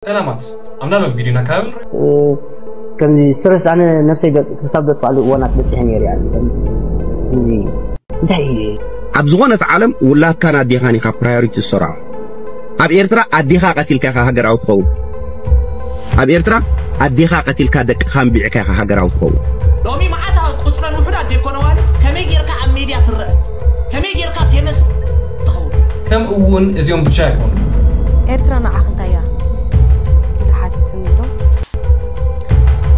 ሰላማት ኣምና ሎም ቪድዮና ካብ ንርኢ። ከምዚ ስትረስ ኣነ ነብሰይ ገ- ክሳብ ዘጥፋሉ እዋናት በፂሐ ነይሩ እያ። ከምዚ እንታይ እዩ? ኣብ ዝኾነት ዓለም ውላድካን ኣዴኻን ኢኻ ፕራዮሪቲ ዝሰርዖ። ኣብ ኤርትራ ኣዴኻ ቀቲልካ ኢኻ ሃገራዊ ትኸውን። ኣብ ኤርትራ ኣዴኻ ቀቲልካ ደቅኻ ኣንቢዕካ ኢኻ ሃገራዊ ትኸውን። ሎሚ መዓት ኣብ ቁፅረን ውሑዳት ደይኮነ ዋልድ ከመይ ጌርካ ኣብ ሜድያ ትረአ፣ ከመይ ጌርካ ፌመስ ትኸውን። ከም እውን እዚኦም ብቻ ኣይኮኑ። ኤርትራ ንዓኺ እንታይ እያ? ኢሉ ሓቲትኒ ኢሉ።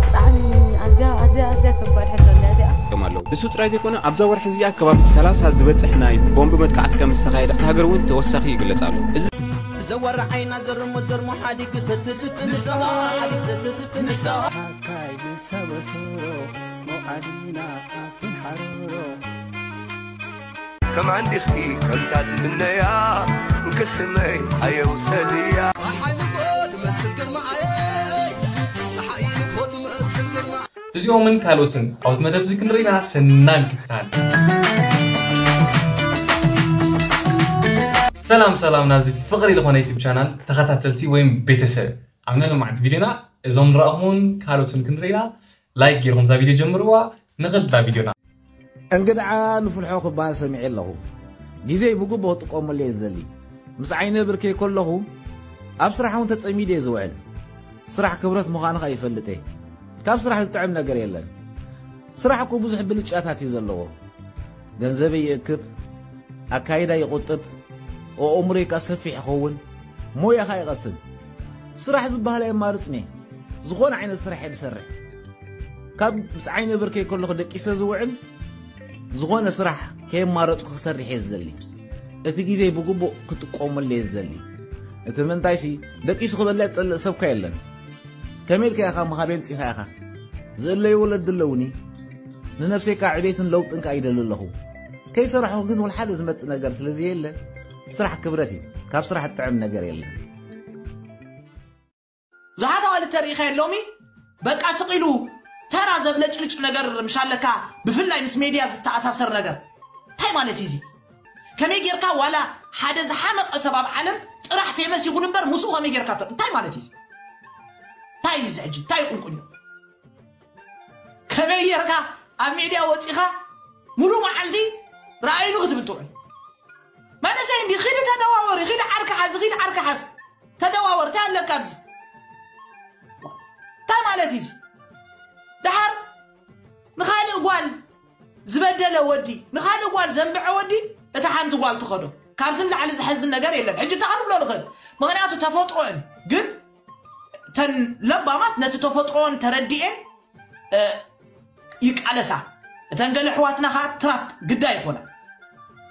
ብጣዕሚ ኣዝያ ኣዝያ ኣዝያ ከባድ ሕቶ እንድያ እዚኣ። እዮም ኣለዉ። ንሱ ጥራይ ዘይኮነ ኣብዛ ወርሒ እዚኣ ከባቢ ሰላሳ ዝበጽሕ ናይ ቦምብ መጥቃዕቲ ከም ዝተኻየደ ኣብታ ሃገር እውን ተወሳኺ ይግለጽ ኣሎ። እዚ ዘወር ዓይና ዘርሞ ዘርሞ ሓዲግ ተትድፍ ንሳ ሓዲግ ተትድፍ ንሳ ሓካይ ንሰበሱ መውዓሊና ኣብን ሓረሮ ከም ዓንዲኽቲ ከምታ ዝምነያ እንክስመይ ኣየውሰድያ እዚኦምን ካልኦትን ኣብቲ መደብ እዚ ክንርኢና ሰናይ ምክትታል። ሰላም ሰላም ናዚ ፍቕሪ ዝኾነ ዩቲብ ቻናል ተኸታተልቲ ወይም ቤተሰብ ኣብ ናይ ሎማዓንቲ ቪድዮና እዞም ንረኣኹምን ካልኦትን ክንርኢና ላይክ ጌርኩም እዛ ቪድዮ ጀምርዋ። ንኸዳ ቪድዮና። እንግድዓ ንፍልሖ ክበሃል ሰሚዐ ኣለኹ። ግዜይ ብግቡእ ክጥቀመሉ እየ ዝደሊ። ምስ ዓይነ ብርከይ ከለኹ ኣብ ስራሕ እውን ተጸሚደ እየ ዝውዕል። ስራሕ ክብረት ምዃኑ ኸኣ ይፈልጥ እየ። ካብ ስራሕ ዝጥዕም ነገር የለን። ስራሕ እኮ ብዙሕ ብልጫታት እዩ ዘለዎ። ገንዘበይ ይእክብ፣ ኣካይዳ ይቑጥብ፣ ኣእምሮይ ከኣ ሰፊሕ ይኸውን፣ ሞያ ኸኣ ይቐስም። ስራሕ ዝበሃል ኣየማርጽን እየ። ዝኾነ ዓይነት ስራሕ እየ ዝሰርሕ። ካብ ምስ ዓይነ ብርከይ ከለኹ ደቂሰ ዝውዕል ዝኾነ ስራሕ ከየማረጽኩ ክሰርሕ እየ ዝደሊ። እቲ ግዜ ብግቡእ ክጥቀመሉ እየ ዝደሊ። እቲ ምንታይሲ ደቂሱ ክበልዕ ዝጸልእ ሰብካ የለን። ከመይ ኢልካ ኢኻ መኻቢ ኣምጺኻ ኢኻ? ዝእለዩ ወለዲ ኣለውኒ። ንነብሰይ ከኣ ዕቤትን ለውጥን ከኣ ይደሊ ኣለኹ። ከይሰራሕኹ ግን ወልሓደ ዝመጽእ ነገር ስለ ዘየለ ስራሕ ክብረት እዩ። ካብ ስራሕ ዝጥዕም ነገር የለን። ብዙሓት ኣዋልድ ተሪኢኻ ሎሚ በቃ ስቕ ኢሉ ተራ ዘብለጭልጭ ነገር ምሻለካ፣ ብፍላይ ምስ ሜድያ ዝተኣሳሰር ነገር። እንታይ ማለት እዩ እዚ? ከመይ ጌርካ ዋላ ሓደ ዝሓመቐ ሰብ ኣብ ዓለም ጥራሕ ፌመስ ይኹን እምበር ምስኡ ከመይ ጌርካ ተ- እንታይ ማለት እዩ እዚ? እንታይ እዩ እዚ ሕጂ? እንታይ ይቁንቁኝ? ከመይ ጌርካ ኣብ ሜድያ ወፂኻ ሙሉ መዓልቲ ረኣይሉ ክትብል ትውዕል? መንእሰይ እንዲ ኺድ ተደዋወሪ፣ ኺድ ዓርኪ ሓዝ፣ ኺድ ዓርኪ ሓዝ። ተደዋወር፣ እንታይ ኣለካ ኣብዚ? እንታይ ማለት እዩ እዚ? ደሓር ንኻልእ ጓል ዝበደለ ወዲ፣ ንኻልእ ጓል ዘንብዐ ወዲ፣ እታ ሓንቲ ጓል ትኸዶ። ካብዚ ንላዕሊ ዘሐዝን ነገር የለን። ሕጂ እንታይ ክንብሎ ንኽእል? ምኽንያቱ ተፈጥሮእን ግን እተን ለባማት ነቲ ተፈጥሮን ተረዲኤን እ፣ ይቃለሳ። እተን ገለ ኣሕዋትና ኸኣ ትራፕ ግዳ ይኾና።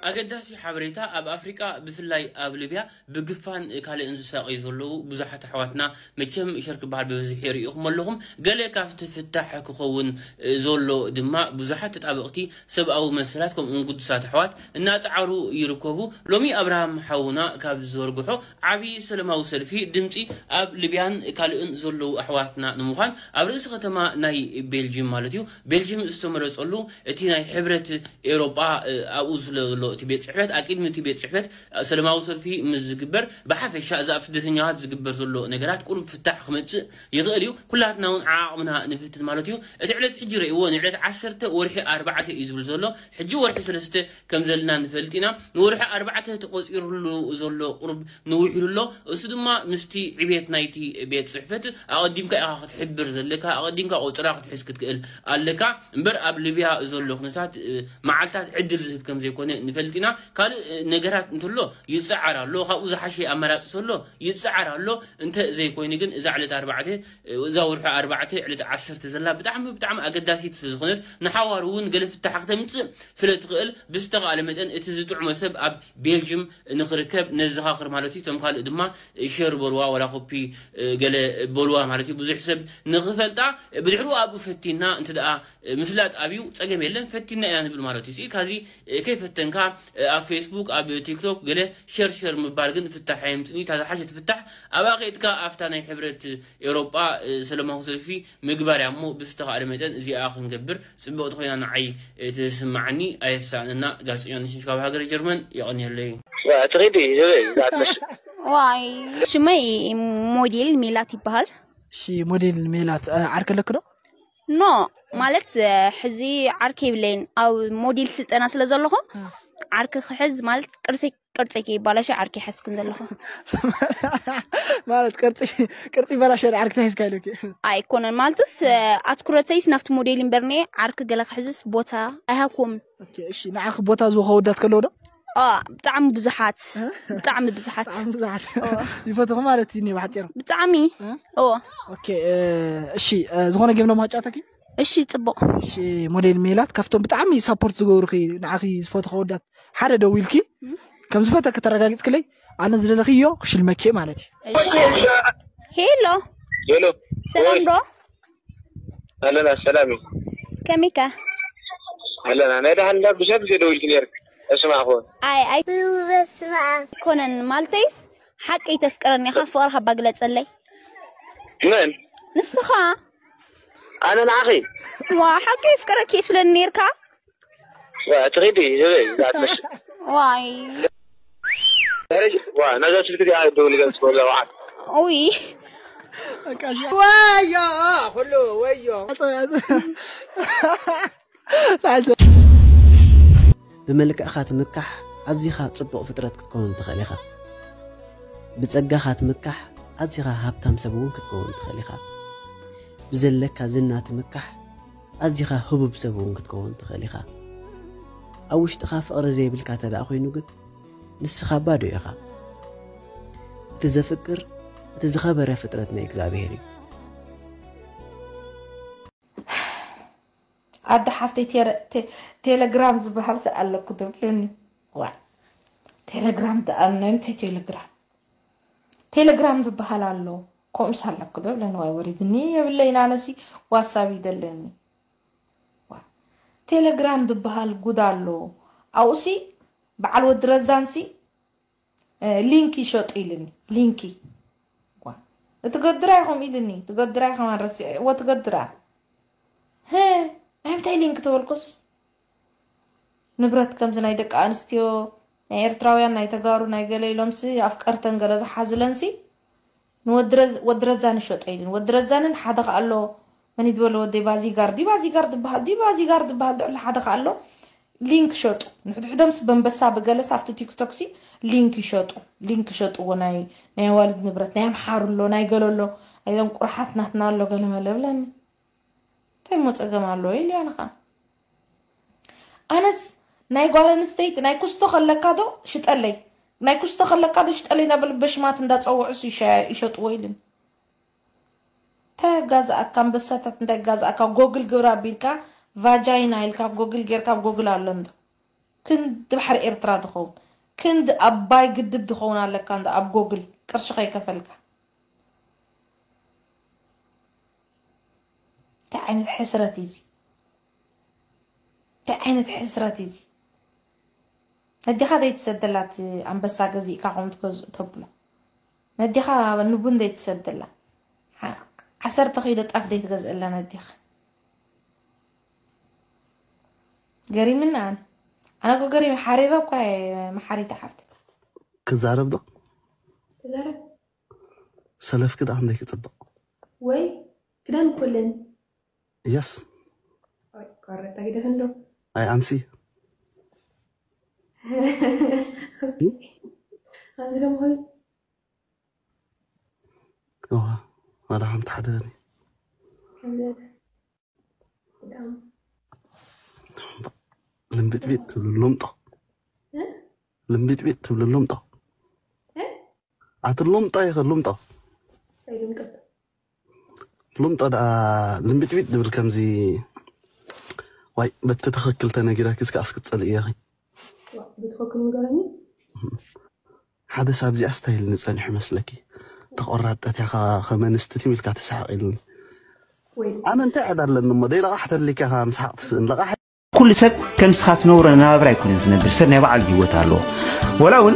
ኣገዳሲ ሓበሬታ፣ ኣብ ኣፍሪቃ ብፍላይ ኣብ ሊብያ ብግፋን ካልእን ዝሳቐዩ ዘለዉ ብዙሓት ኣሕዋትና መቸም ሸር ክበሃል ብብዝሒ ርኢኹም ኣለኹም። ገለ ካብቲ ፍታሕ ክኸውን ዘሎ ድማ ብዙሓት ተጣበቕቲ ሰብኣዊ መሰላት ከምኡውን ግዱሳት ኣሕዋት እናጸዓሩ ይርከቡ። ሎሚ ኣብርሃም ሓውና ካብ ዝዘርግሖ ዓብዪ ሰለማዊ ሰልፊ ድምጺ ኣብ ሊብያን ካልእን ዘለዉ ኣሕዋትና ንምዃን ኣብ ርእሲ ከተማ ናይ ቤልጅም ማለት እዩ ቤልጅም ዝተመረጸሉ እቲ ናይ ሕብረት ኤውሮጳ ኣብኡ ዘሎ እቲ ቤት ጽሕፈት ኣቂድሚ እቲ ቤት ጽሕፈት ሰለማዊ ሰልፊ ምስ ዝግበር ብሓፈሻ እዛ ኣብ ስደተኛታት ዝግበር ዘሎ ነገራት ቁሩብ ፍታሕ ክመጽእ ይኽእል እዩ። ኩላትና እውን ዓቕምና ንፍትን ማለት እዩ። እቲ ዕለት ሕጂ ረእይዎ ንዕለት ዓሰርተ ወርሒ ኣርባዕተ እዩ ዝብል ዘሎ ሕጂ ወርሒ ሰለስተ ከም ዘለና ንፈልጥ ኢና። ንወርሒ ኣርባዕተ ተቖጺሩሉ ዘሎ ቁሩብ ንውሒዱ ኣሎ። እሱ ድማ ምስቲ ዕቤት ናይቲ ቤት ጽሕፈት ኣቐዲምካ ኢኻ ክትሕብር ዘለካ፣ ኣቐዲምካ ቆጸራ ክትሕዝ ክትክእል ኣለካ። እምበር ኣብ ሊብያ ዘሎ ኩነታት መዓልታት ዕድል ዝህብ ከም ዘይኮነ ንፈልጥ ኢና። ካልእ ነገራት እንተሎ ይጽዓር ኣሎ፣ ካብኡ ዝሓሸ ኣማራጺ እንተሎ ይጽዓር ኣሎ። እንተ ዘይኮይኑ ግን እዛ ዕለት ኣርባዕተ እዛ ወርሒ ኣርባዕተ ዕለት ዓሰርተ ዘላ ብጣዕሚ ብጣዕሚ ኣገዳሲት ስለ ዝኾነት ንሓዋሩ እውን ገለ ፍታሕ ክተምፅእ ስለ ትኽእል ብዝተኻእለ መጠን እቲ ዝጥዕሞ ሰብ ኣብ ቤልጅም ንኽርከብ ነዘኻኽር ማለት እዩ። እቶም ካልእ ድማ ሸር በልዋ ዋላ ኮፒ ገለ በልዋ ማለት እዩ። ብዙሕ ሰብ ንኽፈልጣ ብድሕሪኡ ኣብኡ ፈቲና እንተ ደኣ ምፍላጥ ኣብዩ ጸገም የለን ፈቲና ኢና ንብል ማለት እዩ። እዚ ካዚ ከይፈተንካ ኣብ ፌስቡክ ኣብ ቲክቶክ ገለ ሸር ሸር ምባል ግን ፍታሕ ኣየምጽእን እዩ። እታ ዝሓሸት ፍታሕ ኣብኣ ከይድካ ኣብታ ናይ ሕብረት ኤውሮጳ ሰለማዊ ሰልፊ ምግባር እያ እሞ ብዝተኻእለ መጠን እዚኣ ክንገብር ጽብቕቲ ኮይና ንዓይ ትስምዓኒ። ኣየሳእነና። ጋዜጠኛ ንሽንሽ ካብ ሃገረ ጀርመን የቐንየለይ። ትኺዲ ህበይ ዝኣትመሽ ዋይ፣ ሽመይ ሞዴል ሜላት ይበሃል። እሺ፣ ሞዴል ሜላት፣ እ፣ ዓርኪ ኣለኪ ዶ? ኖ፣ ማለት፣ እ፣ ሕዚ ዓርኪ የብለይን። ኣብ ሞዴል ስልጠና ስለ ዘለኹ፣ ዓርኪ ክሕዝ ማለት ቅርጺ፣ ቅርጺ ከይባላሸ ዓርኪ ሓዝኩን ዘለኹ። ማለት ቅርጺ፣ ቅርጺ በላሸ ዓርኪ ተሒዝካ ኢሉኪ። ኣይኮነን፣ ማለትስ፣ እ፣ ኣትኩረተይስ ናብቲ ሞዴል እምበር፣ እኔ ዓርኪ ገለ ክሕዝስ ቦታ ኣይሃብኩዎምን። ኦኬ፣ እሺ፣ ንዓኺ ቦታ ዝወሃ ወዳት ከለዉ ዶ? ኦ፣ ብጣዕሚ ብዙሓት፣ ብጣዕሚ ብዙሓት። ብጣዕሚ ብዙሓት ኦ። ይፈትኹ ማለት እዩ፣ እኔ ብሓጺሩ። ብጣዕሚ። እ? ኦ፣ ኦኬ፣ እ፣ እሺ፣ እ፣ ዝኾነ ጌም ዶ ማጫወተኪ? እሺ፣ ጽቡቕ። እሺ፣ ሞዴል ሜላት ካብቶም ብጣዕሚ ሳፖርት ዝገብሩኺ፣ ንዓኺ ዝፈትኹ ወዳት ሓደ ደው ኢልኪ ከም ዝፈተኪ ተረጋጊጽክለይ፣ ኣነ ዝደለኽዮ ክሽልመኪ ማለት እዩ። እሺ። ሄሎ፣ ሄሎ ሰላም ዶ? ኣለና ሰላም እዩ ከመይከ? ኣለና ናይ ደሓን እንዳ ብዙሕ ግዜ ደዊልኪ ነይርክ እስማዕኹ ኣይ ኣይ ኮነን ማለተይስ ሓቂ ተፍቅረኒ ኢኻ ፍቕርካ ባግለጸለይ መን ንስኻ ኣነ ንዓኺ ዋ ሓቂ ይፍቅረክ እየ ትብለኒ ነይርካ ዋ ትኺዲ ህበይ ዛትመሽ ዋይ ዋ ነዛ ስልክ እዚኣ ደውል ገጽ ወላ ወዓል ኡይ በቃ እሺ። ወዮ ኩሉ ወዮ ኣጸ- ኣጸ- ኣጸ- ብመልክዕኻ ትምካሕ ኣዚኻ ጽቡቕ ፍጥረት ክትከውን ትኽእል ኢኻ። ብጸጋኻ ትምካሕ ኣዚኻ ሃብታም ሰብ እውን ክትከውን ትኽእል ኢኻ። ብዘለካ ዝና ትምካሕ ኣዚኻ ህቡብ ሰብ እውን ክትከውን ትኽእል ኢኻ። ኣብ ውሽጥኻ ፍቕሪ ዘይብልካ እንተ ደኣ ኮይኑ ግን ንስኻ ባዶ ኢኻ። እቲ ዘፍቅር እቲ ዝኸበረ ፍጥረት ናይ እግዚኣብሔር እዩ። ኣደ ሓፍተይ ቴረ- ቴ- ቴሌግራም ዝበሃል ሰ ኣለኩ ትብልኒ ዋ ቴሌግራም ተኣልናዮም እንታይ ቴሌግራም ቴሌግራም ዝበሃል ኣሎ ከምኡስ ኣለኩ ትብልኒ ዋይ ወሪድኒ የብለይን ኣነሲ ዋሳብ ይደለኒ ዋ ቴሌግራም ዝበሃል ጉድ ኣሎ ኣብኡሲ በዓል ወዲ ረዛንሲ ሊንክ ይሸጡ ኢልኒ ሊንኪ ዋ እቲ ገድራ ኢኹም ኢልኒ እቲ ገድራ ኢኹም ኣረሲዐ እዎ እቲ ገድራ ህ ናይ ምንታይ ሊንክ ተበልኩስ ንብረት ከምዚ ናይ ደቂ ኣንስትዮ ናይ ኤርትራውያን ናይ ተጋሩ ናይ ገለ ኢሎምሲ ኣፍቀርተን ገለ ዝሓዙለንሲ ንወዲ ረዛን ይሸጦ ኢልን ወዲ ረዛንን ሓደ ከኣሎ መን ይድበሎ ወደይ ባዚጋር ዲባዚጋር ዝበሃል ዲባዚጋር ዝበሃል ድዕሎ ሓደ ከኣሎ ሊንክ ሸጡ ንሕድሕዶምስ በንበሳ ብገለስ ኣብቲ ቲክቶክሲ ሊንክ ይሸጡ ሊንክ ሸጥዎ ናይ ናይ ኣዋልድ ንብረት ናይ ኣምሓሩ ኣሎ ናይ ገለ ኣሎ ናይዞም ቁርሓት ናትና ኣሎ ገለ መለ ብለኒ እንታይ እሞ ፀገም ኣለዎ ኢልያ ንኻ ኣነስ ናይ ጓል ኣንስተይቲ ናይ ኩስቶ ከለካ ዶ ሽጠለይ ናይ ኩስቶ ከለካ ዶ ሽጠለይ እንዳበሉ በሽማት እንዳፀውዑስ ይሸጥዎ ኢልን እንታይ ኣጋዝኣካ ኣንበሳታት እንታይ ኣጋዝኣካ ጎግል ግብራ ኣቢልካ ቫጃይና ኢልካ ጎግል ጌርካ ኣብ ጎግል ኣሎ እንዶ ክንዲ ባሕሪ ኤርትራ ዝኸውን ክንዲ ኣባይ ግድብ ዝኸውን ኣለካ እንዶ ኣብ ጎግል ቅርሺ ከይከፈልካ እንታይ ዓይነት ሕስረት እዩ እዚ እንታይ ዓይነት ሕስረት እዩ እዚ ነዲኻ ዘይትሰደላ እቲ ኣንበሳ ገዚእካ ከምኡ ትገዝኡ ተብሎ ነዲኻ ንቡን ዘይትሰደላ ዓሰርተ ኪሎ ጣፍ ዘይትገዝእላ ነዲኻ ገሪምና ኣነ ኣነ እኮ ገሪም ሓሪረ እኳ መሓሪት ሓፍቲ ክዛረብ ዶ ተዛረብ ሰለፍኪ ደኣ ክንደይ ክፅብቕ ወይ ክዳን ኮለን የስ ቆረጣ ግደፍን ዶ ኣይ ኣንሲ ከምዚ ደሞ ኾይ እዋ ዋላ ሓንቲ ሓደኒ ከምዚ ደሞ ልምቢጥቢጥ ትብሉ ሉምጦ ልምቢጥቢጥ ትብሉ ሉምጦ ኣቲ ሉምጦ ይኸ ሉምጦ ኣይልምቀት ሉምጦ ደኣ ልምቢጥቢጥ ዝብል ከምዚ ዋይ በቲ ትኽክል ተነጊረኪ እስከ ኣስክፀል እየኺ ብትኽክል ንገረኒ ሓደ ሳብ እዚኣ ስታይል ንፀኒሑ መስለኪ ተቆራጠት ኢኻ ከመንስትት ኢልካ ትስሓቅ ኢልኒ ወይ ኣነ እንታይ ዕዳ ኣለኒ እሞ ደይ ለቃሕ ተሊካ ኢኻ ምስሓቅ ትስእን ለቃሕ ኩሉ ሰብ ከም ንስኻ ትነብሮ ናብራ ኣይኮነን ዝነብር ሰብ ናይ ባዕሉ ህይወት ኣለዎ ወላ እውን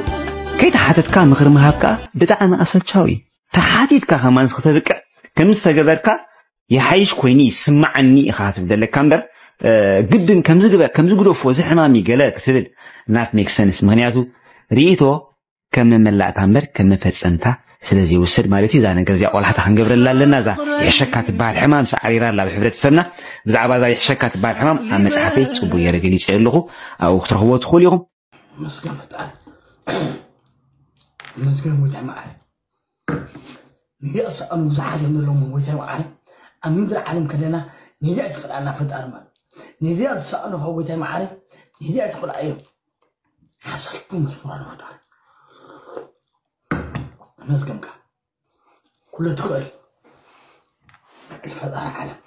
ከይተሓተትካ ምኽሪ ምሃብ ከዓ ብጣዕሚ ኣሰልቻዊ እዩ ተሓቲትካ ከማን ከተብቅዕ ከም ዝተገበርካ ይሓይሽ ኮይኑ ይስማዓኒ ኢኻ ክትብል ዘለካ እምበር ግድን ከምዚ ግበር ከምዚ ግደፎ እዚ ሕማም እዩ ገለ ክትብል not make sense ምክንያቱ ርእይቶ ከም መመላእታ እምበር ከም መፈጸምታ ስለ ዘይውሰድ ማለት እዩ። እዛ ነገር እዚኣ ቆላሕታ ክንገብረላ ኣለና። እዛ ይሕሸካ ትበሃል ሕማም ሰዓሪራ ኣላ ኣብ ሕብረተሰብና። ብዛዕባ እዛ ይሕሸካ ትበሃል ሕማም ኣብ መጽሓፈይ ጽቡቕ ገይረ ገሊጸ ኣለኹ። ኣብኡ ክትረኽብዎ ትኽእሉ ኢኹም። መስገን ፈጣሪ፣ መስገን ጎይታይ መዓረ። ነዚኣ ዝሰኣኑ ብዙሓት እዮም ዘለዎም ጎይታይ መዓረ። ኣብ ምድሪ ዓለም ከለና ነዚኣ ትኽልኣና ፈጣሪ ማለት፣ ነዚኣ ዝሰኣኑ ካብ ጎይታይ መዓረ፣ ነዚኣ ትኽልኣ እዮም። ሓሳልኩም መስሙራ ንፈጣሪ። መስገንካ ኩሉ ትኽእል፣ ልዕሊ ፈጣሪ ዓለም።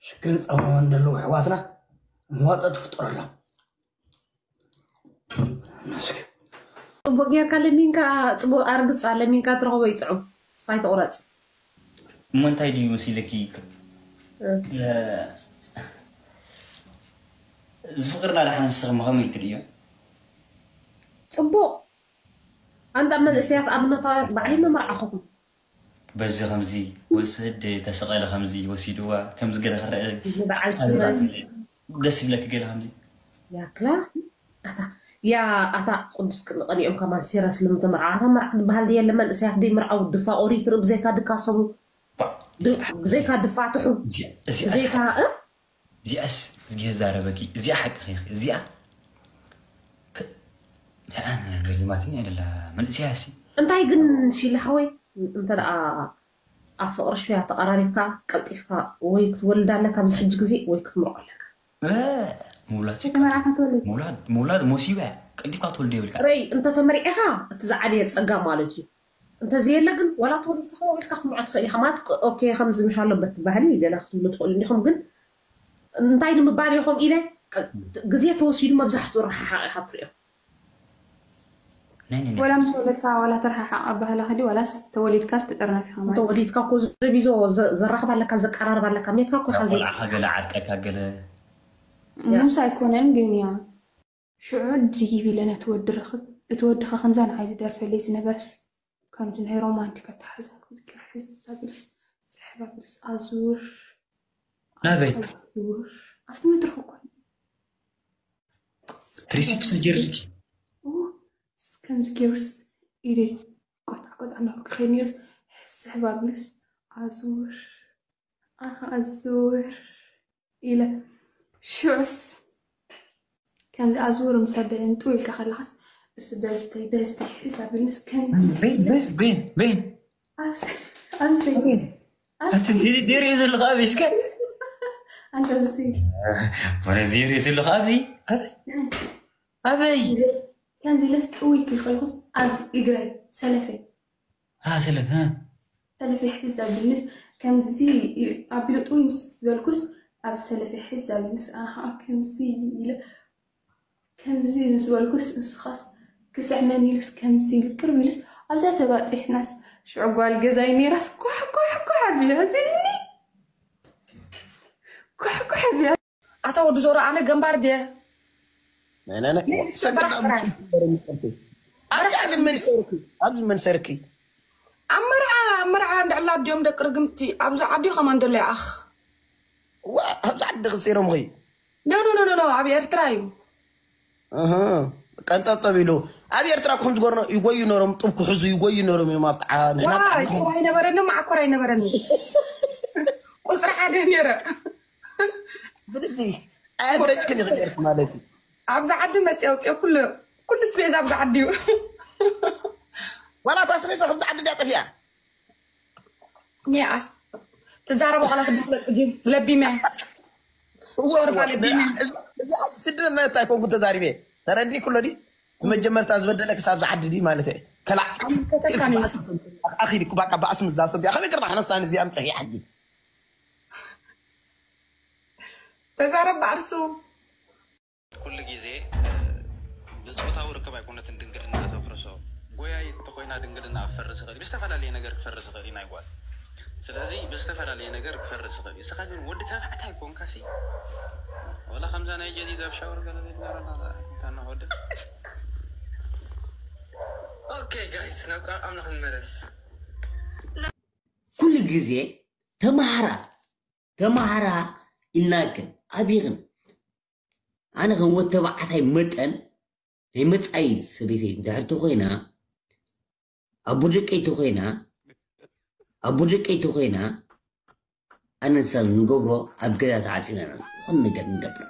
ሽግርን ጸማማን ዘለዉ ኣሕዋትና መዋጽኦ ትፍጠረሎም። መስገን። ጽቡቕ ጌርካ ለሚንካ፣ ጽቡቕ ኣርግጻ ለሚንካ ትረኽቦ ይጥዑም። ተስፋ ኣይትቑረጽ። እሞ እንታይ ድዩ መሲለኪ? እ። እ፣ እዚ ፍቕርና ደሓን ንስኽም ከመይ ትርእዮ? ጽቡቕ። ኣንታ መንእሰያት ኣብነታውያን ባዕለይ መመርዓኹኹም። በዚ ከምዚ ወስድ ተሰቐለ ከምዚ ወሲድዋ ከምዚ ገለ ክረአ ንበዓል ስመን። ደስ ይብለኪ ገለ ከምዚ? ያክላ ኣታ፣ ያ ኣታ ቅዱስ ቅንቐኒኦም ከማን ሲረስ ልምተመርዓ ኣታ መርዓ ዝበሃል ድየ? ለመንእሰያት ደይ መርዓው ድፋ ኦሪት ርእ ብዘይካ ድካሰቡ፣ ባ-፣ ድ-፣ ብዘይካ ድፋትሑ፣ እዚኣ፣ እዚኣ ብዘይካ፣ እ? እዚኣስ እዚኣ ዛረበኪ፣ እዚኣ ሓቂ ኺኺ፣ እዚኣ ክ-፣ ደኣ ገሪማትኒ ኣይደላ መንእሰያ ሲ። እንታይ ግን ፊል ሓወይ፣ እንተ ደኣ ኣብ ፍቕሪ ሽውያ ተቐራሪብካ፣ ቀልጢፍካ ወይ ክትወልድ ኣለካ ኣብዚ ሕጂ ግዜ፣ ወይ ክትምርዖ ኣለካ። እ፣ ምውላድ ሲ-፣ ከተመርዓኻ ትወልድ። ምውላድ፣ ምውላድ ሞሲባ እያ። ቀልጢፍካ ትወልዶ የብልካ። ረይ፣ እንተ ተመርዒኻ፣ እቲ ዝዓበየ ጸጋ ማለት እዩ። እንተ ዘየለ ግን፣ ዋላ ትወልድ ተኸው ኢልካ ክትምርዖ ትኽእል ኢኻ። ማለት፣ ኦኬ፣ ከምዚ ምሽ ኣሎ በት ባህሊ፣ ገለ ክትብሉ ትኽእሉ እንዲኹም፣ ግን እንታይ ንምባል ኢኹም ኢለ፣ ቀ-፣ ግዜ ተወሲዱ መብዛሕትኡ ርሓሓቕ ኢኻ ትሪኦ። ናይ፣ ናይ፣ ናይ። ወላ ምስ ወለድካ፣ ዋላ ተረሓሓቕ ኣባህላ ኸዲ፣ ዋላስ ተወሊድካስ ትጥርነፍ ኢኻ ማለት። ተወሊድካ እኮ ዘቢዞ ዘ-፣ ዘራኽብ ኣለካ፣ ዘቀራርብ ኣለካ፣ ሜትካ እኮ ኢኻ ዘይ- ቆልዓኻ ገለ ዓርቀካ ገለ። ያ። ሙሳ ኣይኮነን ግን ያ። ሽዑ ድይብ ኢለ ነቲ ወዲ ረኽብ፣ እቲ ወዲ ኸ ከምዛ ንዓይ ዝደርፈለይ ዝነበረስ፣ ከምዚ ናይ ሮማንቲክ ኣተሓሕዛ ክብል ገይሩ ሕዝ ኣቢሉስ፣ ስሕብ ኣቢሉስ፣ ኣዙር፣ ናበይ? ኣዙር፣ ኣብቲ መድረኽ እኮ። ትሪሲፕ ሰጀርልኪ? ኡ፣ ከምዚ ገይሩስ፣ ኢደይ ቆጣዕ ቆጣዕ እናበልኩ ከይድ ነይሩስ፣ ስሕብ ኣቢሉስ፣ ኣዙር፣ ኣኻ ኣዙር። ኢለ። ሽዑስ ከምዚ ኣዝውር ምስ ኣበለኒ ጥው ኢልካ ከለኻስ፣ እሱ በዝተይ፣ በዝተይ ሕዝ ኣቢሉንስ ከምዚ በይን፣ ኢለስ በይን፣ በይን፣ በይን። ኣብዚ፣ ኣብዚ፣ ኣቲ ኣብዚ። እዚ ሪኦ ዘለኹ ኣበይ እስከ? ኣንተ ኣብዚ። ወረ እዚ ሪኦ ዘለኹ ኣበይ? ኣበይ? ኣበይ? ከምዚ ኢለስ ጥው ኢልካ ከለኹስ፣ ኣብዚ እግረይ፣ ሰለፈይ። አ፣ ሰለፍ፣ እ። ሰለፈይ ሕዝ ኣቢልንስ ከምዚ ኣቢሉ ጥውይ ምስ በልኩስ፣ ኣብ ሰለፈይ ሕዝ ኣቢልንስ፣ ኣነ ኸዓ ከምዚ ኢለ፣ ከምዚ ምስ በልኩስ፣ ንሱ ኸዓስ ክስዕመኒ ኢሉስ ከምዚ ኢሉ ቅርብ ኢሉስ፣ ኣብዛ ተባጺሕናስ፣ ሽዑ ጓል ገዛይ ነይራስ፣ ኳሕ፣ ኳሕ፣ ኳሕ ኣቢላ፣ እዚ እኒ፣ ኳሕ፣ ኳሕ ኣቢላ። ኣታ ወዲ ዞሮ፣ ኣነ ገንባር ድየ? ናይ፣ ናይ፣ ናይ። ናይ ሰገድ ሰገድ ኣብ ጥራይ። ኣብዚ መን ይሰርኪ? ኣብዚ መን ይሰርኪ? ኣብ መርዓ፣ ኣብ መርዓ እንድዕላ ድዮም ደቂ ርግምቲ? ኣብዚ ዓዲ ከማን ደሎ ይኣኽ። ዋ፣ ኣብዚ ዓዲ ክሴሮም ኸይ? ኖ፣ ኖ፣ ኖ፣ ኖ፣ ኖ፣ ኣብ ኤርትራ እዩ። እህ፣ ቀንጠብጠብ ኢሉ። ኣብ ኤርትራ እኮ ከም ዝገርኖ ይጎዩ ነሮም፣ ጡብ ክሕዙ ይጎዩ ነሮም እዮም ኣብ ጣዓ። ንሕና ዋይ፣ ጣዓ ጡብ ኣይነበረኒ፣ ማዕኮር ኣይነበረኒ። ቁጽሪ ሓደ ነይረ። ብልቢ ኣየፍረጭክን ኢኺ ነርኪ ማለት እዩ። ኣብዚ ዓዲ መፅየ ኣውፅየ ኩሉ፣ ኩሉ ስቤዛ ኣብዚ ዓዲ እዩ። ዋላ እታ ሰበይቲ ከምዚ ዓዲ ድያ ጠፊኣ? ኒኣስ ትዛረብ ዋላ ክድፍለጥ ድዩ? ለቢመ። እወ፣ ሶርባ እወ። ለቢመ። እዚ፣ እዚ ስድነት ኣይኮንኩ ተዛሪበ። ተረዲእኩ ኣሎ ድዩ? መጀመርታ ዝበደለ ክሳብ ዝዓዲ ድዩ ማለት እየ። ከላዕ። ኣኺልኩ በቃ በኣስም እዛ ሰብ እዚኣ። ከመይ ገርና ክነሳን እዚኣ ምፅሒ ሓጂ? ተዛረብ ባዕርሱ። ኩሉ ግዜ፣ እ፣ ብጾታዊ ርክብ ኣይኮነትን ድንግልና ተፍርሶ። ጎያይት ተኾይና ድንግልና ክፈርስ ይኽእል እዩ። ብዝተፈላለየ ነገር ክፈርስ ይኽእል እዩ ናይ ጓል። ስለዚ ብዝተፈላለየ ነገር ክፈርስ ይኽእል እዩ። ንስኻ ግን ወዲ ተባዕታይ ኮንካሲ፣ ወላ ከምዛ ናይ ጀዲድ ኣብ ሻወር ገለ ቤት ገረና፣ እንታ እናወደ። ኦኬ ጋይስ፣ ናብ ቃል ኣምላኽ ንመለስ። ኩሉ ግዜ ተማሃራ፣ ተማሃራ ኢልና ግን ኣቢኽን ኣነ ከም ወተባዕታይ መጠን ናይ መጻኢ ሰበይተይ እንድሕር ተኾይና፣ ኣቦ ደቀይ ተኾይና፣ ኣቦ ደቀይ ተኾይና፣ ኣነ ንሳን ንገብሮ ኣብ ገዛ ተዓጺና ኢና ዝኾነ ነገር ንገብር።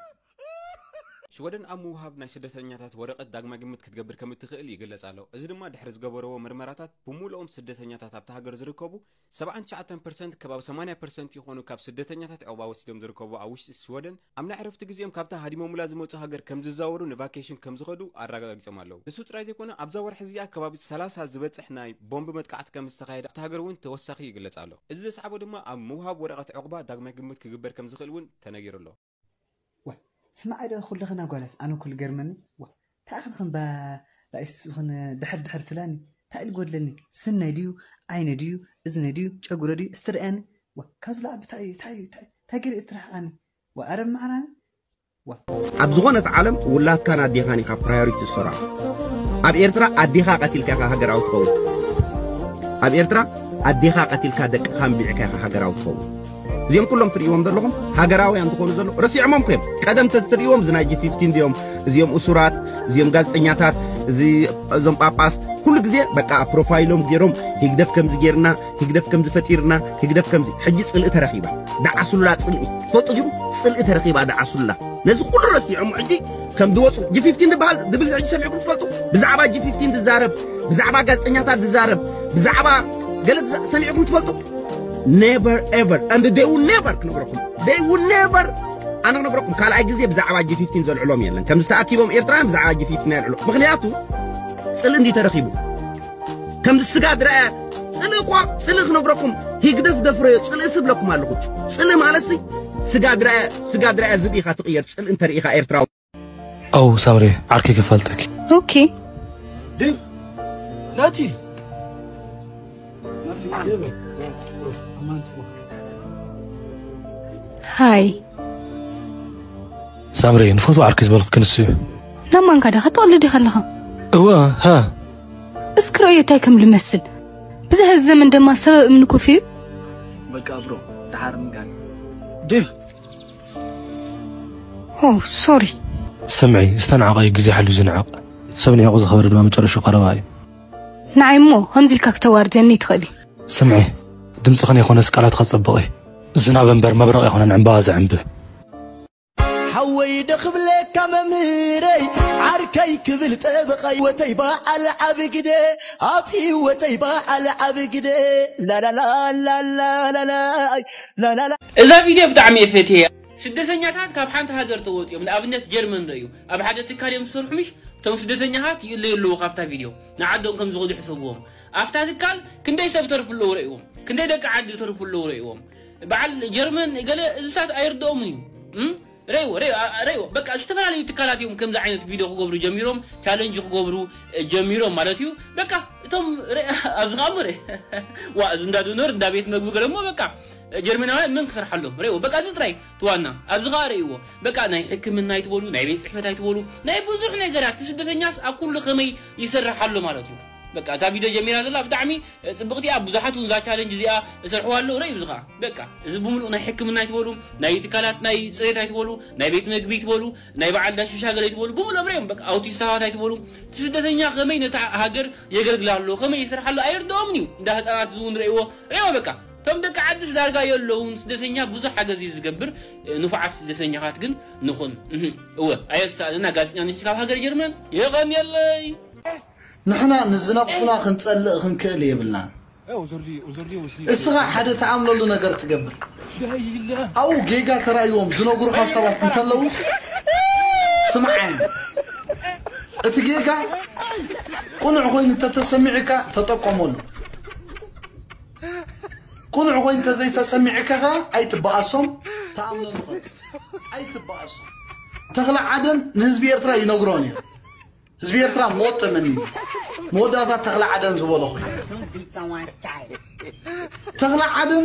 ሽወደን ኣብ ምውሃብ ናይ ስደተኛታት ወረቐት ዳግማይ ግምት ክትገብር ከም እትኽእል ይግለጽ ኣሎ። እዚ ድማ ድሕሪ ዝገበረዎ ምርመራታት ብምሉኦም ስደተኛታት ኣብታ ሃገር ዝርከቡ ሰብዓን ትሽዓተን ፐርሰንት ከባቢ ሰማንያ ፐርሰንት ይኾኑ ካብ ስደተኛታት ዕቑባ ወሲዶም ዝርከቡ ኣብ ውሽጢ ሽወደን ኣብ ናይ ዕረፍቲ ግዜኦም ካብታ ሃዲሞምላ ዝመጹ ሃገር ከም ዝዛወሩ ንቫኬሽን ከም ዝኸዱ ኣረጋጊጾም ኣለዉ። ንሱ ጥራይ ዘይኮነ ኣብዛ ወርሒ እዚኣ ከባቢ ሰላሳ ዝበጽሕ ናይ ቦምብ መጥቃዕቲ ከም ዝተኻየደ ኣብታ ሃገር እውን ተወሳኺ ይግለጽ ኣሎ። እዚ ዘስዓቦ ድማ ኣብ ምውሃብ ወረቐት ዕቑባ ዳግማይ ግምት ክግበር ከም ዝኽእል እውን ተነጊሩ ኣሎ። ስማዕ ዶ ኩልኽን ኣጓላት ኣነ ኩሉ ገርመኒ እንታይ ኢኽን ከም ባ ላይስ ኢኽን ድሕር ድሕር ትላኒ እንታይ ኢሉ ጎድለኒ ስነይ ድዩ ዓይነ ድዩ እዝነ ድዩ ጨጉረ ድዩ እስቲ ርኣኒ ዋ ካብዚ ላዕ ብታይ ታይ ታይ ታይ ገይረ እትርሕቃኒ ዋ ኣረብ ማዕራኒ ዋ ኣብ ዝኾነት ዓለም ውላድካን ኣዴኻን ኢኻ ፕራዮሪቲ ዝሰርዖ ኣብ ኤርትራ ኣዴኻ ቀቲልካ ኢኻ ሃገራዊ ትኸውን ኣብ ኤርትራ ኣዴኻ ቀቲልካ ደቅኻ ኣንቢዕካ ኢኻ ሃገራዊ ትኸውን እዚኦም ኩሎም ትርእይዎም ዘለኹም ሃገራውያን ዝኾኑ ዘለዉ ረሲዖሞም ኮዮም ቀደም ተትርእይዎም እዚ ናይ ጂ ፊፍቲን እዚኦም እዚኦም እሱራት እዚኦም ጋዜጠኛታት እዚ እዞም ጳጳስ ኩሉ ግዜ በቃ ፕሮፋይሎም ገይሮም ህግደፍ ከምዚ ገይርና ህግደፍ ከምዚ ፈጢርና ህግደፍ ከምዚ ሕጂ ጽልኢ ተረኺባ ደዓሱላ ጽልኢ ትፈልጡ ዲኹም ጽልኢ ተረኺባ ደዓሱላ ነዚ ኩሉ ረሲዖም ሕጂ ከም ዝወፁ ጂ ፊፍቲን ዝበሃል ዝብል ሕጂ ሰሚዕኩም ትፈልጡ ብዛዕባ ጂ ፊፍቲን ዝዛረብ ብዛዕባ ጋዜጠኛታት ዝዛረብ ብዛዕባ ገለ ሰሚዕኩም ትፈልጡ never ever and they will never ክነግረኩም they will never ኣነ ክነግረኩም ካልኣይ ግዜ ብዛዕባ ጂ ፊፍቲን ዘልዕሎም የለን ከምዚ ተኣኪቦም ኤርትራውያን ብዛዕባ ጂ ፊፍቲን የልዕሎ ምክንያቱ ፅልኢ እንዲ ተረኪቡ ከምዚ ስጋ ድረአ ፅልኢ እኳ ፅልኢ ክነግረኩም ህግደፍ ደፍረዮ ፅልኢ ስብለኩም ኣለኹ ፅልኢ ማለት ሲ ስጋ ድረአ ስጋ ድረአ ዝብኢኻ ትቕየር ፅልኢ እንተርኢኻ ኤርትራዊ ኣው ሳምሪ ዓርኪ ክፈልጠኪ ኦኬ ናቲ ሃይ ሳምሪ ንፈትዋ ዓርኪ ዝበልኩ ክንሱ እዩ ናብ ማንካ ዲኻ ትቕልድ ኢኻ ኣለኻ እወ ሃ እስኪ ረእዮ እንታይ ከም ልመስል ብዝሐ ዘመን ደማ ሰበብ እምኒ ኮፍ እዩ በቃ ብሮ ደሓር ምጋን ዴቭ ኦ ሶሪ ስምዒ ዝተናዕቐ እዩ ግዜ ሓልዩ ዝንዕቕ ሰብ ንዕቑ ዝኸበረ ድማ መጨረሹ ቀረባ እዩ ንዓይ እሞ ከምዚ ኢልካ ክተዋርደኒ ትኽእል እዩ ስምዒ ድምፅኽን የኾነስ ቃላትኻ ፀብቕ እዩ ዝናብ እምበር መብረቕ የኾነን ዕምባባ ዘዕምብብ ሓወይ ዶ ክብለካ መምህረይ ዓርከይ ክብል ጠበቓይ ወተይ በዓል ዓብ ግደ ኣብ ህይወተይ በዓል ዓብ ግደ ላላላላላላላይ ላላላ እዛ ቪድዮ ብጣዕሚ እየ ፈትየያ። ስደተኛታት ካብ ሓንቲ ሃገር ተወፂኦም ንኣብነት ጀርመን ረእዩ ኣብ ሓደ ትካል እዮም ዝሰርሑ ምሽ እቶም ስደተኛታት ይእለዩ ኣለዉ ካብታ ቪድዮ ንዓዶም ከም ዝኸዱ ሕሰብዎም ኣብታ ትካል ክንደይ ሰብ ተርፉ ኣለዉ ረእዎም ክንደይ ደቂ ዓዲ ተርፉ ኣለዉ ረእዎም በዓል ጀርመን ገለ እዝታት ኣይርድኦምን እዩ እም? ረይዎ ረይዎ አ- ረይዎ በቃ ዝተፈላለዩ ትካላት እዮም ከምዚ ዓይነት ቪድዮ ክገብሩ ጀሚሮም ቻለንጅ ክገብሩ እ፣ ጀሚሮም ማለት እዩ በቃ እቶም ረ- ኣብዚ ከዓ ምረ ዋ እዚ እንዳ ዶኖር እንዳ ቤት መግቢ ገለሞ በቃ ጀርመናውያን መን ክሰርሓሎም ረይዎ በቃ እዚ ጥራይ ትዋና ኣብዚ ከዓ ረይዎ በቃ ናይ ሕክምና ኣይትበሉ ናይ ቤት ፅሕፈት ኣይትበሉ ናይ ብዙሕ ነገራት እቲ ስደተኛስ ኣብ ኩሉ ከመይ ይሰርሕ ኣሎ ማለት እዩ በቃ እዛ ቪድዮ ጀሚራ ዘላ ብጣዕሚ እ፣ ፅብቕቲ እያ ብዙሓት እውን እዛ ቻለንጅ እዚኣ እሰርሕዋ ኣለዉ ረዩ እዚ ከዓ በቃ እዚ ብምሉእ ናይ ሕክምና ኣይትበሉ ናይ ትካላት ናይ ፅሬት ኣይትበሉ ናይ ቤት መግቢ ኣይትበሉ ናይ በዓል ዳሽሻ ገለ ኣይትበሉ ብምሉኦም ረዮም በቃ ኣውቲስታዋት ኣይትበሉ እቲ ስደተኛ ከመይ ነታ ሃገር የገልግላ ኣሎ ከመይ ይሰርሓ ኣሎ ኣይርድኦምን እዩ እንዳ ህፃናት እዚ እውን ረእዎ ረዮ በቃ እቶም ደቂ ዓድስ ዳርጋ የለውን ስደተኛ ብዙሕ ሓገዝ እዩ ዝገብር እ፣ ንፉዓት ስደተኛታት ግን ንኹን እህ፣ እወ ኣየሳእንና ጋዜጠኛ ንሽቲ ካብ ሃገር ጀርመን የቐንየለይ ንሕና ንዝነቕፉና ክንጸልእ ክንክእል የብልናን። እስኻ ሓደ ትኣምነሉ ነገር ትገብር። ኣብኡ ጌጋ ተራእይዎም ዝነግሩኻ ሰባት እንተለዉ ስምዓዮም። እቲ ጌጋ ቅኑዕ ኮይኑ እንተተሰሚዑካ ተጠቀመሉ። ቅኑዕ ኮይኑ እንተዘይተሰሚዑካ ኸዓ ኣይትበኣሶም፣ ተኣምነሉ ቀጽል። ኣይትበኣሶም። ተኽለ ዓደን ንህዝቢ ኤርትራ ይነግሮ ነይሩ። ህዝቢ ኤርትራ ሞት ተመንዩ መወዳእታ ተኽለ ዓደን ዝበሎ ኮይኑ ተኽለ ዓደን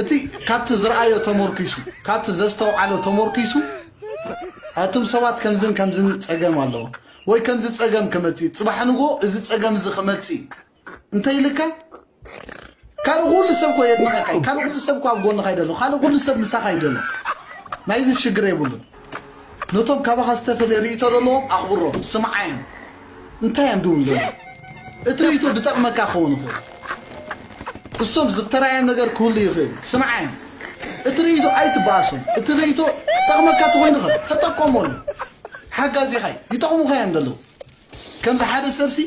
እቲ ካብቲ ዝረኣዮ ተመርኪሱ ካብቲ ዘስተውዓሎ ተመርኪሱ ኣቱም ሰባት ከምዝን ከምዝን ፀገም ኣለዎ ወይ ከምዚ ፀገም ክመፅእ ፅባሕ ንጎ እዚ ፀገም እዚ ክመፅእ እንተይልካ ካልእ ኩሉ ሰብ ኮ የድንቐካ እዩ ካልእ ኩሉ ሰብ ኮ ኣብ ጎንኻ ይደሎ ካልእ ኩሉ ሰብ ምሳኻ ይደሎ ናይዚ ሽግር የብሉን ነቶም ካባኻ ዝተፈለየ ርእይቶ ዘለዎም ኣኽብሮም፣ ስምዓዮም። እንታይ እዮም ድብሉ ዘለዉ? እቲ ርእይቶ ድጠቕመካ ክኸውን ይኽእል። እሶም ዝተራእዮም ነገር ክህሉ ይኽእል። ስምዓዮም። እቲ ርእይቶ ኣይትበኣሶም። እቲ ርእይቶ ጠቕመካ ተኾይኑ ኸ ተጠቀመሉ። ሓጋዚኻ እዩ። ይጠቕሙኻ እዮም ዘለዉ። ከምዚ ሓደ ሰብሲ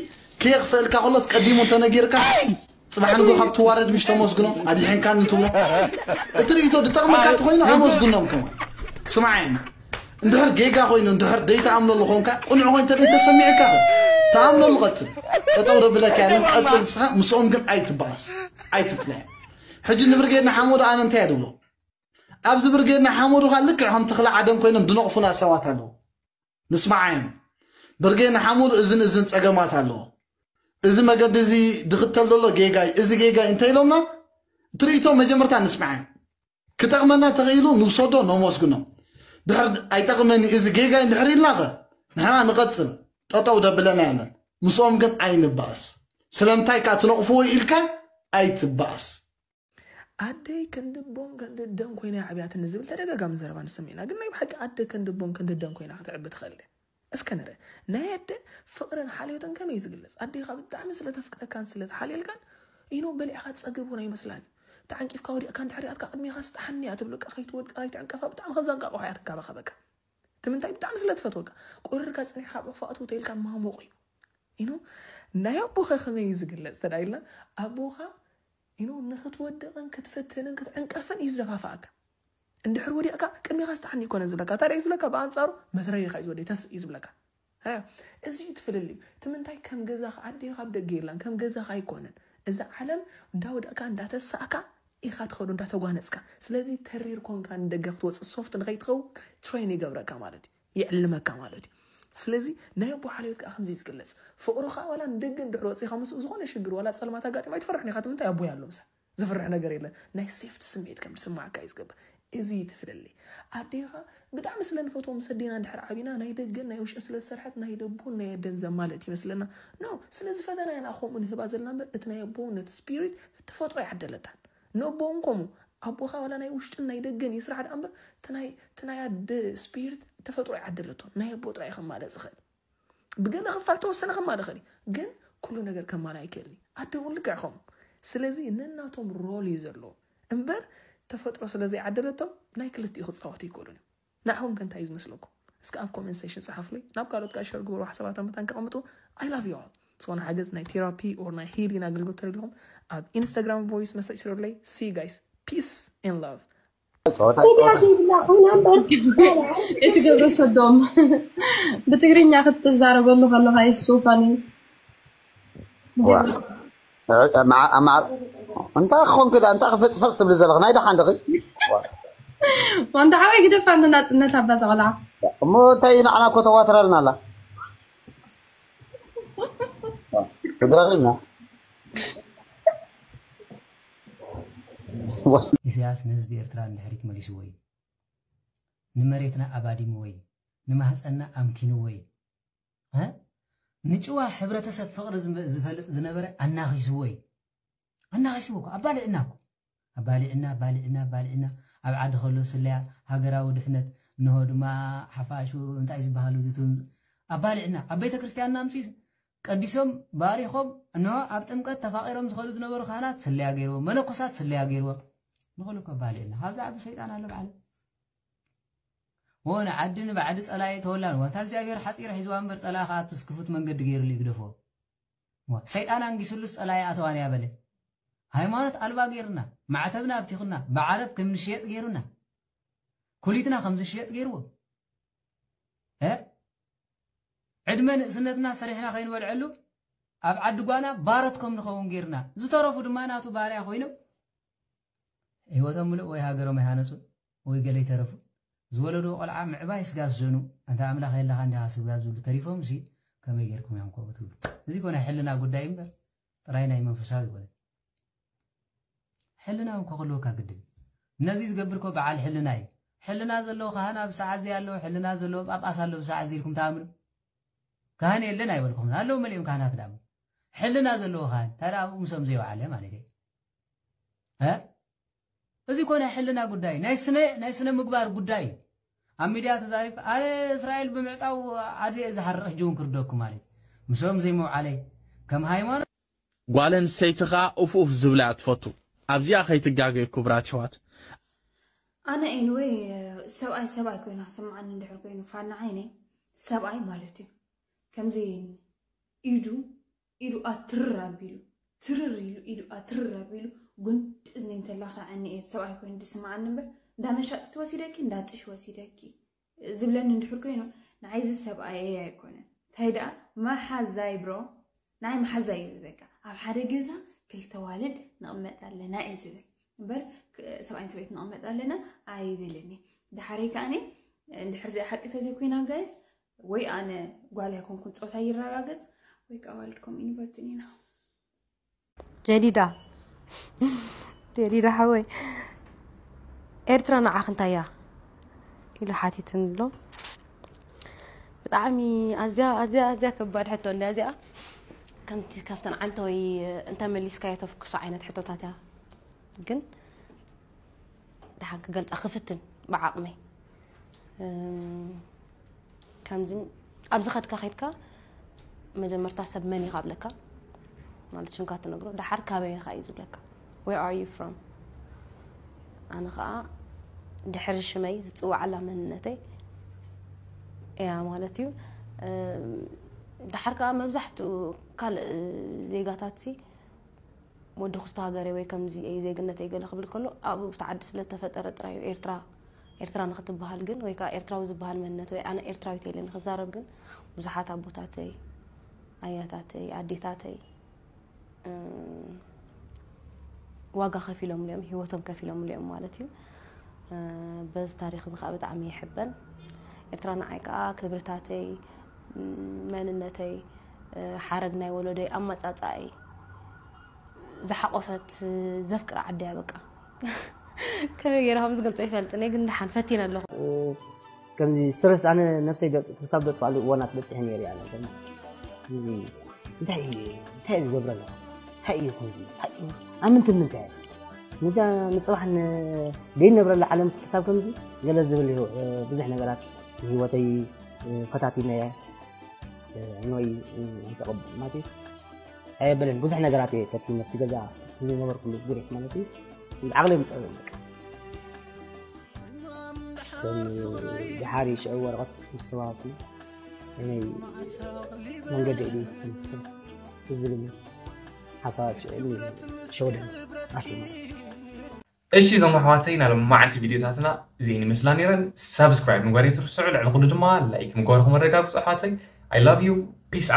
ከየኽፈእልካ ከሎስ ቀዲሙ እንተነጊርካ፣ ጽባሕ ንጎ ካብ ትዋረድ ምሽ ተመስግኖም ኣድሒንካኒ ትብሎ። እቲ ርእይቶ ድጠቕመካ ተኾይኑ ኣመስግኖም ከማን። ስምዓየና። እንድሕር ጌጋ ኮይኑ፣ እንድሕር ደይትኣምነሉ ኾንካ፣ ቅኑዕ ኮይኑ እንተ ደይተሰሚዑካ ኸ፣ ተኣምነሉ ቀጽል። ጠጠው ደብለካ የለን፣ ቀጽል ንስኻ፣ ምስኦም ግን ኣይትበኣስ፣ ኣይትጽላእ። ሕጂ ንብርጌድ ንሓመዱ ኣነ እንታይ እየ ድብሎ? ኣብዚ ብርጌድ ንሓመዱ ኸኣ ልክዕ ከም ተኽለ ዓደም ኮይኖም ድነቕፉና ሰባት ኣለዉ። ንስምዓዮም። ብርጌድ ንሓመዱ እዝን እዝን ጸገማት ኣለዎ። እዚ መገዲ እዚ ድኽተል ዘሎ ጌጋ እዩ፣ እዚ ጌጋ እዩ እንተ ኢሎምና፣ እቲ ርእይቶ መጀመርታ ንስምዓዮም። ክጠቕመና ተኽኢሉ ንውሰዶ፣ ነመስግኖም። ድሕር ኣይጠቕመኒ፣ እዚ ጌጋ እዩ እንድሕር ኢልናኸ፣ ንሕና ንቐጽል፣ ጠጠው ደብለና የለን። ምስኦም ግን ኣይንበኣስ። ስለምንታይ ከኣ ትነቕፍዎ ኢልካ ኣይትበኣስ። ኣደይ ክንዲ ቦን ክንዲ ደን ኮይና እያ ዓብያትኒ ዝብል ተደጋጋሚ ዘረባ ንሰምዕ ኢና። ግን ናይ ብሓቂ ኣደ ክንዲ ቦን ክንዲ ደን ኮይና ክትዕቢ ትኽእል ድያ? እስከ ንርአ። ናይ ኣደ ፍቕርን ሓልዮትን ከመይ እዩ ዝግለጽ? ኣዴኻ ብጣዕሚ ስለ ተፍቅረካን ስለ ትሓልየልካን፣ ኢኖ በሊዕኻ ትጸግብ እውን ኣይመስላን እዩ። ተዓንቂፍካ ወዲቕካ እንድሕር ኣትካ ቅድሜኻ ስጥሓኒ እያ ትብለካ፣ ከይትወድቃ ከይትዕንቀፋ ብጣዕሚ ከም ዘንቃቕሖ እያ ትንከባኸበካ። እቲ ምንታይ ብጣዕሚ ስለ ትፈትወካ። ቁርርካ ጸኒሕካ ኣብ ዕኽፋ ኣትው ተይልካ ማሞቕ እዩ። ኢኖ ናይ ኣቦኻ ከመይ እዩ ዝግለጽ ተዳ ኢልና፣ ኣቦኻ ኢኖ ንኽትወድቕን ክትፍትንን ክትዕንቀፍን እዩ ዝደፋፍኣካ። እንድሕር ወዲቕካ ቅድሜኻ ስጥሓኒ ኣይኮነን ዝብለካ። ታዲያ እዩ ዝብለካ፣ ብኣንጻሩ መትረሪኻ እዩ ዝወደይ ተስ እዩ ዝብለካ። ኣያ፣ እዚ እዩ እቲ ፍልልዩ። እቲ ምንታይ ከም ገዛኻ ኣዴኻ ኣብ ደገ የላን፣ ከም ገዛኻ ኣይኮነን። እዛ ዓለም እንዳወደቕካ እንዳተሳእካ ኢኻ ትኸዶ እንዳተጓነጽካ። ስለዚ ተሪር ኮንካ ንደገ ክትወጽእ ሶፍት ንኸይትኸውን ትሬን ይገብረካ ማለት እዩ፣ ይዕልመካ ማለት እዩ። ስለዚ ናይ ኣቦ ሓልዮት ከኣ ከምዚ እዩ ዝግለጽ። ፍቕሩ ከኣ ዋላ ንደገ እንድሕር ወጺእካ ምስኡ ዝኾነ ሽግር ዋላ ጸልማት ኣጋጢሙ ኣይትፈርሕን ኢኻ። እቲ ምንታይ ኣቦይ ኣሎ ምሳይ። ዝፍርሕ ነገር የለን። ናይ ሴፍቲ ስምዒት ከም ዝስምዓካ እዩ ዝገብር። እዚ እዩ እቲ ፍልልይ። ኣዴኻ ብጣዕሚ ስለ ንፈትዎ ምስ ኣዴና እንድሕር ዓቢና ናይ ደገን ናይ ውሽጥን ስለ ዝሰርሐት ናይ ደቦን ናይ ኣደን ዘማልእ ይመስለና። ኖ፣ ስለ ዝፈተና ኢና ከምኡ ንህባ ዘለና እምበር እቲ ናይ ኣቦውነት ስፒሪት ተፈጥሮ ኣይዓደለታን። ንኣቦውን ከምኡ ኣቦኻ ዋላ ናይ ውሽጥን ናይ ደገን ይስራሕ ደኣ እምበር እቲ ናይ፣ እቲ ናይ ኣደ ስፒሪት ተፈጥሮ ኣይዓደለቶን። ናይ ኣቦ ጥራይ እዩ ከማልእ ዝኽእል። ብገለ ክፋል ተወሰነ ከማልእ ይኽእል እዩ፣ ግን ኩሉ ነገር ከማልእ ኣይክእልን እዩ። ኣደ እውን ልክዕ ከምኡ። ስለዚ ነናቶም ሮል እዩ ዘለዎ እምበር ተፈጥሮ ስለ ዘይዓደለቶም ናይ ክልቲኡ ክጻወቱ ኣይክእሉን እዮም። ንዓኹም ከ እንታይ እዩ ዝመስለኩም? እስከ ኣብ ኮመንት ሴክሽን ጸሓፉለይ። ናብ ካልኦት ከኣ ሸር ግበሩ፣ ሓሳባቶም መታን ከቐምጡ። I love you all። ዝኾነ ሓገዝ ናይ ቴራፒ ኦር ናይ ሂሊን ኣገልግሎት ተደሊኹም ኣብ ኢንስታግራም ቮይስ መሰጅ ስሩለይ። See you guys. Peace and love. ጾታ ጾታ ዘይብላ ኮይና እምበር እቲ ግብረ ሰዶም ብትግርኛ ክትዛረበሉ ከለካ ይሱፋን እዩ። እንታይ ክኾንክ ዳ እንታይ ክፈፅፈፅ ትብሊ ዘለኽ ናይ ደሓን ደኺ ወንታ ሓወይ ግደፋ እንተ ናፅነት ኣባ ዘቐላ እሞ እንታይ እዩ ንዓና እኮ ተዋትራልና ኣላ ረኺብና ኢሳያስ ንህዝቢ ኤርትራ ንድሕሪት መሊስዎ እዩ። ንመሬትና ኣባዲምዎ እዩ። ንማህፀንና ኣምኪንዎ እዩ። እ? ንጭዋ ሕብረተሰብ ፍቕሪ ዝመ- ዝፈልጥ ዝነበረ ኣናኺስዎ እዩ። ኣናኺስዎ እኮ ኣባሊዕና እኮ ኣባሊዕና ኣባሊዕና ኣባሊዕና ኣብ ዓዲ ከሎ ስለያ ሃገራዊ ድሕነት እንሆ ድማ ሓፋሹ እንታይ ዝበሃሉ ዝትም ኣባሊዕና ኣብ ቤተ ክርስቲያንና ኣምፂ ቀዲሶም ባሪኾም እንሆ ኣብ ጥምቀት ተፋቒሮም ዝኸዱ ዝነበሩ ካህናት ስለያ ገይርዎም መነኮሳት ስለያ ገይርዎም ንኽሉ እኮ ኣባሊዕና ካብዚ ዓቢ ሰይጣን ኣሎ ብዓለም ዎ ንዓዲ ንባዕዲ ጸላኢ ተወላን ዋታ እግዚኣብሔር ሓጺር ሒዝዋ እምበር ጸላኢ ከኣቱስ ክፉት መንገዲ ገይሩሉ ይግደፎ ሰይጣን ኣንጊሱሉስ ጸላኢ ኣተዋንያ በለ ሃይማኖት ኣልባ ገይሩና ማዕተብና ኣብቲኹና ብዓረብ ከም ንሽየጥ ገይሩና ኩሊትና ከም ዝሽየጥ ገይርዎ እ ዕድመ ንእስነትና ሰሪሕና ከይንበልዐሉ ኣብ ዓዲ ጓና ባሮት ከም ንኸውን ገይርና ዝተረፉ ድማ ናቱ ባርያ ኮይኖም ህይወቶም ምሉእ ወይ ሃገሮም ኣይሃነፁ ወይ ገለ ይተረፉ ዝወለድዎ ቆልዓ ምዕባይ ስጋብ ዝሰኑ ኣንታ ኣምላኽ የለኻ እንዲኻ ስጋብ ዝብሉ ተሪፎም ሲ ከመይ ጌርኩም እዮም ከምኡ ትብሉ እዚ ኮነ ሕልና ጉዳይ እምበር ጥራይ ናይ መንፈሳዊ ይኮነ ሕልና እውን ከክህልወካ ግድን ነዚ ዝገብር ኮ በዓል ሕልና እዩ ሕልና ዘለዎ ካህን ኣብ ሰዓት እዚ ኣለዎ ሕልና ዘለዎ ጳጳስ ኣለዎ ሰዓት እዚ ኢልኩም ተኣምኑ ካህን የለን ኣይበልኩምን ኣለዉ መሊኦም ካህናት ዳሞ ሕልና ዘለዎ ካህን ታዲያ ኣብኡ ምሶም ዘይወዓለ ማለት እዩ እዚ እኮ ናይ ሕልና ጉዳይ ናይ ስነ ናይ ስነ ምግባር ጉዳይ እዩ ኣብ ሚድያ ተዛሪብካ ኣነ እስራኤል ብምዕፃው ኣደ ዝሃርቕ ጅውን ክርደኩ ማለት ምስኦም ዘይመውዓለይ ከም ሃይማኖት ጓል ኣንስተይቲ ኸኣ ኡፍ ኡፍ ዝብላ እያ ትፈቱ። ኣብዚኣ ከይትጋገዩ ክቡራት ኣሕዋት። ኣነ anyway ሰብኣይ ሰብኣይ ኮይኑ ክስምዓኒ እንድሕር ኮይኑ ፋና ዓይነይ ሰብኣይ ማለት እዩ ከምዚ ኢዱ ኢዱ ኣትርር ኣቢሉ ትርር ኢሉ ኢዱ ኣትርር ኣቢሉ ጉንዲ እዝኒ እንተላኸዐኒ እየ ሰብኣይ ኮይኑ ዝስምዓኒ እምበር እንዳ መሻጢት ወሲደኪ እንዳ ጥሽ ወሲደኪ ዝብለኒ እንድሕር ኮይኑ ንዓይዚ ሰብኣየይ ኣይኮነን እንታይ ደኣ መሓዛይ bro ናይ መሓዛይ እዩ ዝበቃ ኣብ ሓደ ገዛ ክልተ ዋልድ ንቕመጥ ኣለና እየ ዝብል እምበር ሰብኣይን ሰበይት ንቕመጥ ኣለና ኣይብልን እዩ ድሓረይ ከዓኒ እንድሕር እዚኣ ሓቂ ተዘይኮይና guys ወይ ኣነ ጓል ኣይኮንኩን ፆታ ይረጋገፅ ወይ ከዓ ዋልድኩም ይንፈቱን ኢና ጀዲዳ ጀዲዳ ሓወይ ኤርትራ ንዓኽ እንታይ እያ ኢሉ ሓቲትኒ ኣሎ ብጣዕሚ ኣዝያ ኣዝያ ኣዝያ ከባድ ሕቶ እንድያ እዚኣ ከምቲ ካብተን ዓንተ ወይ እንተመሊስካዮ ተፍክሶ ዓይነት ሕቶታት እያ ግን ደሓን ክገልፃ ክፍትን ብዓቕመይ ከምዚ ኣብ ዝኸድካ ከድካ መጀመርታ ሰብ መን ኢኻ ብለካ ማለት ሽምካ ትነግሮ ደሓር ካበይ ኢኻ እዩ ዝብለካ where are you from ኣነ ከዓ ድሕሪ ሽመይ ዝፅዋዓላ መንነተይ እያ ማለት እዩ ደሓር ከዓ መብዛሕትኡ ካልእ ዜጋታት ሲ ወዲ ክስቶ ሃገረይ ወይ ከምዚ እዩ ዜግነተይ ገለ ክብል ከሎ ኣብኡ ብቲ ዓዲ ስለ ዝተፈጠረ ጥራይ እዩ ኤርትራ ኤርትራ ንክትበሃል ግን ወይ ከዓ ኤርትራዊ ዝበሃል መንነት ወይ ኣነ ኤርትራዊት ኢለ ንክዛረብ ግን ብዙሓት ኣቦታተይ ኣያታተይ ኣዴታተይ ዋጋ ከፊሎምሉ እዮም ህይወቶም ከፊሎምሉ እዮም ማለት እዩ በዚ ታሪክ እዚ ከዓ ብጣዕሚ ይሕበን ኤርትራ ንዓይ ከዓ ክብርታተይ መንነተይ ሓረግ ናይ ወለዶይ ኣመፃፃኣይ ዝሓቆፈት ዘፍቅራ ዓዲ እያ በቃ ከመይ ገይረ ከም ዝገልፆ ይፈልጥን እየ ግን ደሓን ፈቲነ ኣለኹ ከምዚ ስትረስ ኣነ ነብሰይ ክሳብ ደጥፋሉ እዋናት በፂሐ ነይረ ኣነ እንታይ እንታይ ዝገብረ ኣለኹ እንታይ እዩ ከምዚ ኣብ ምንትን ምንታይ ነዛ ንፅባሕ ደይነብረላ ዓለም ክሳብ ከምዚ ገለ ዝብል ብዙሕ ነገራት ንህይወተይ ፈታቲነ እየ ኖይ ይተቐብ ማቴስ ኣየበለን ብዙሕ ነገራት እየ ፈቲነ እቲ ገዛ እቲ ዝነበርኩሉ ግሪክ ማለት እዩ ዓቕለይ ምፀበ በቃ ድሓር ሽዑ ወረቐት ምስ ተዋሃብኩ ናይ መንገዲ ኢሉ ክትንስተ ዝብል ሓሳባት ሽዑ ሸወደን ኣትየ ማለት እዩ እሺ እዞም ኣሕዋተይ ናይ ሎማዓንቲ ቪድዮታትና እዚአን ይመስላ ነይረን ሳብስክራይብ ምግባር የትርስዑ ልዕሊ ኩሉ ድማ ላይክ ምግባርኩም ኣረጋግፁ ኣሕዋተይ I love you peace out